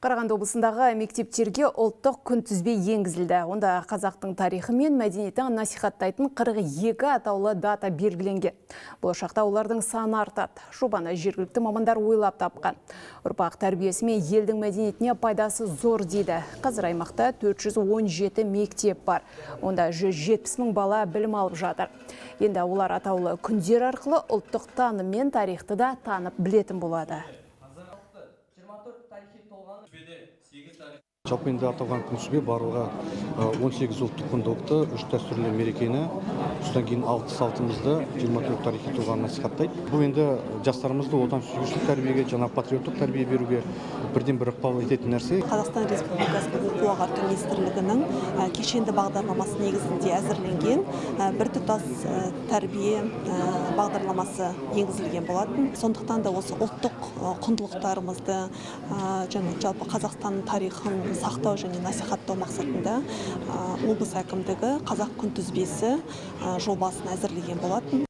Қарағанды облысындағы мектептерге ұлттық күнтізбе енгізілді. Онда қазақтың тарихы мен мәдениетін насихаттайтын 42 атаулы дата белгіленген. Болашақта олардың саны артады. Жобаны жергілікті мамандар ойлап тапқан. Ұрпақ тәрбиесі мен елдің мәдениетіне пайдасы зор дейді. Қазір аймақта 417 мектеп бар. Онда 170 мың бала білім алып жатыр. Енді олар атаулы күндер арқылы ұлттық таным мен тарихты да танып білетін болады. Жалпы енді аталған күнтізбе барлығы 18 ұлттық құндылықты, 3 дәстүрлі мерекені, содан кейін 6 салтымызды, 24 тарихи тұлғаны насихаттайды. Бұл енді жастарымызды отансүйгіштік тәрбиеге, жаңа патриоттық тәрбие беруге бірден бір ықпал ететін нәрсе. Қазақстан Республикасының Оқу ағарту министрлігінің кешенді бағдарламасы негізінде әзірленген біртұтас тәрбие бағдарламасы енгізілген болатын. Сондықтан да осы ұлттық құндылықтарымызды және жалпы Қазақстанның тарихын сақтау және насихаттау мақсатында облыс әкімдігі «Қазақ күнтізбесі» жобасын әзірлеген болатын.